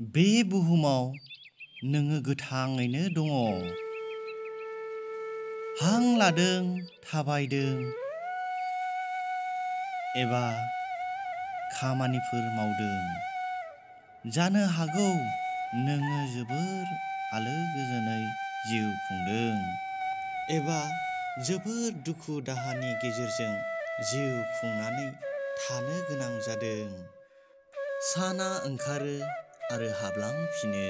बे बुहुमाव नोङो गोथाङैनो दङ। हां लादों, थाबायदों, एबा खामानिफोर मावदों। जानो हागौ नोङो जोबोर आलो गोजोनै जिउ खुंदों, एबा जोबोर दुखु दाहानि गेजेरजों जिउ खुंनानै थानो गोनां जादों। साना ओंखारो आरो हाबलांफिनो।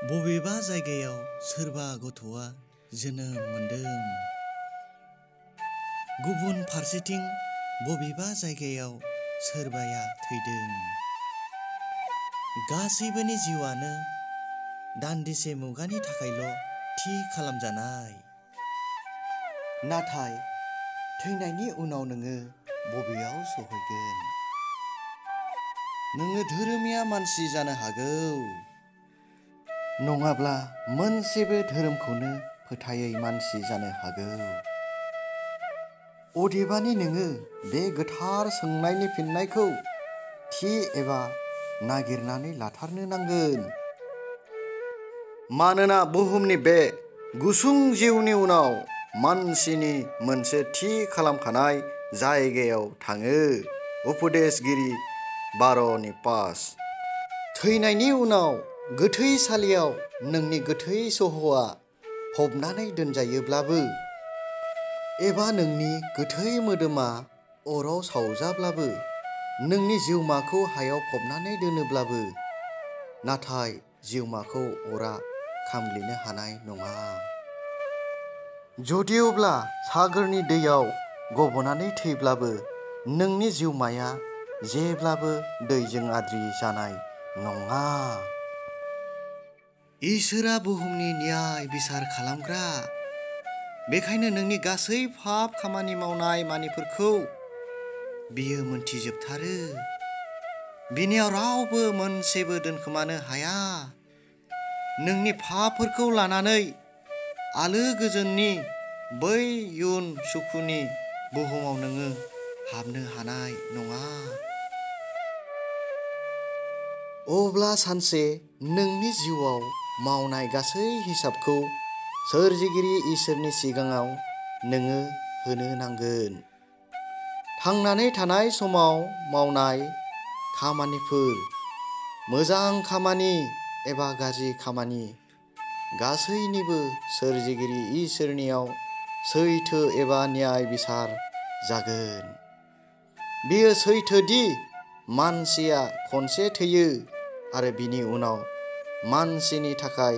बबेबा जायगायाव सोरबा गथ'आ जोनोम मोनदों। गुबुन फारसेथिं बबेबा जायगायाव सोरबाया थैदों। गासैबोनि जिउआनो दान्दिसे मुगानि थाखायल' थि खालामजानाय। नाथाय थैनायनि उनाव नोङो बबेयाव सौहैगोन? नोङो धोरोमिया मानसि जानो हागौ, नङाब्ला मोनसेबो धोरोमखौनो फोथायै मानसि जानो हागौ। अदेबानि नोङो बे गोथार सोंनायनि फिननायखौ थि एबा नागिरनानै लाथारनो नांगोन। मानोना बुहुमनि बे गुसुं जिउनि उनाव मानसिनि मोनसे थि खालामखानाय जायगायाव थाङो। उपदेशगिरि 12:5। थैनायनि उनाव गोथैसालियाव नोंनि गोथै सह'आ फबनानै दोनजायोब्लाबो, एबा नोंनि गोथै मोदोमा अराव सावजाब्लाबो, नोंनि जिउमाखौ हायाव फबनानै दोनोब्लाबो, नाथाय जिउमाखौ अरा खामग्लिनो हानाय नङा। जुदिउब्ला सागोरनि दैयाव गबनानै थैब्लाबो, नोंनि जिउमाया जेब्लाबो दैजों आद्रि जानाय नङा। इसोरा बुहुमनि न्याय बिसार खालामग्रा। बेखायनो नोंनि गासै पाप खामानि मावनाय मानिफोरखौ बियो मोनथिजोबथारो। बिनियाव रावबो मोनसेबो दोनखोमानो हाया। नोंनि पापफोरखौ लानानै आलो गोजोननि बै इयुन सुखुनि बुहुमाव नोङो हाबनो हानाय नङा। अब्ला सानसे नोंनि जिउआव मावनाय गासै हिसाबखौ सोरजिगिरि इसोरनि सिगाङाव नोङो होनो नांगोन। थांनानै थानाय समाव मावनाय खामानिफोर, मोजां खामानि एबा गाज्रि खामानि, गासैनिबो सोरजिगिरि इसोरनियाव सैथो एबा न्याय बिसार जागोन। बेयो सैथो दि मानसिया खनसे थैयो आरो बिनि उनाव मानसिनि थाखाय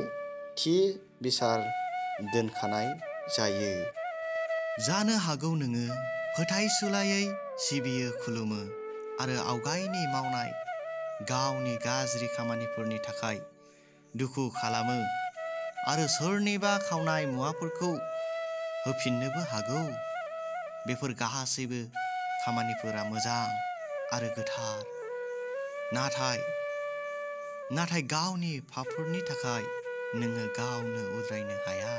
थि बिसार दोनखानाय जायो। जानो हागौ नोङो फोथायसुलायै सिबियो, खुलुमो आरो आवगायनि मावनाय गावनि गाज्रि खामानिफोरनि थाखाय दुखु खालामो आरो सोरनिबा खावनाय मुवाफोरखौ होफिननोबो हागौ। बेफोर गासैबो खामानिफोरा मोजां आरो गोथार। नाथाय गावनि पापफोरनि थाखाय नोङो गावनो उद्रायनो हाया।